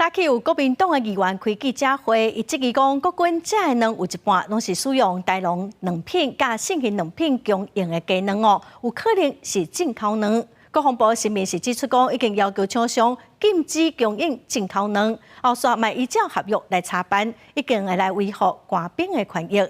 早起有國民黨的議員開記者會，伊質疑講國軍食的卵有一半攏是使用台農卵品佮信興卵品供應的雞卵哦，有可能是進口卵。國防部聲明是指出講，已經要求廠商禁止供應進口卵，後續嘛依照合約來查辦，一定會來維護官兵的權益。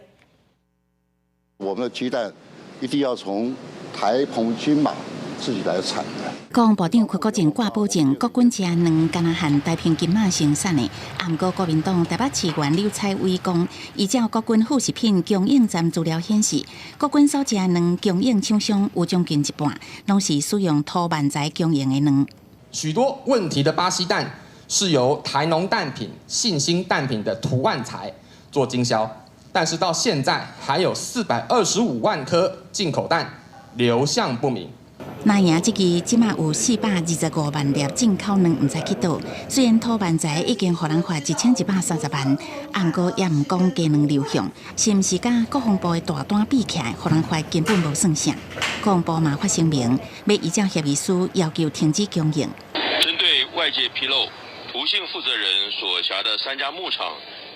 我們的雞蛋一定要從台澎金馬自己來產的。國防部長柯國正掛保證，國軍食卵敢若限台澎金馬生產的。啊，毋過國民黨台北市議員柳彩偉講，依照國軍副食品供應站資料顯示，國軍所食卵供應廠商有將近一半，攏是使用塗萬材供應的卵。許多問題的巴西蛋是由台農蛋品、信興蛋品的塗萬材做經銷，但是到現在還有425萬顆進口蛋流向不明。那贏這支這馬有425萬粒進口卵，毋知去佗。雖然塗萬材已經予人罰1130萬，毋過也毋講雞卵流向，是毋是佮國防部的大單比起來，予人罰根本無算啥。國防部嘛發聲明，欲依照協議書要求停止供應。針對外界披露，涂姓負責人所轄的三家牧場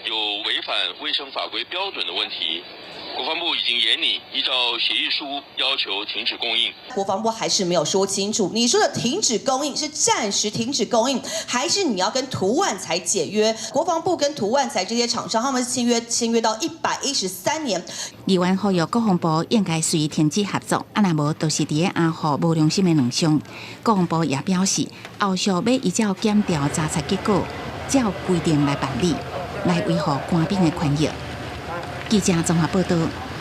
有違反衛生法規標準的問題，國防部已經研擬依照協議書要求停止供應。國防部還是沒有說清楚，你說的停止供應是暫時停止供應，還是你要跟塗萬材解約？國防部跟塗萬材這些廠商，他們簽約到113年。議員呼籲國防部應該隨停止合作，啊若無，就是佇咧阿予無良心的卵商。國防部也表示，後續欲依照檢調查冊結果，照規定來辦理，來維護官兵的權益。記者綜合報道。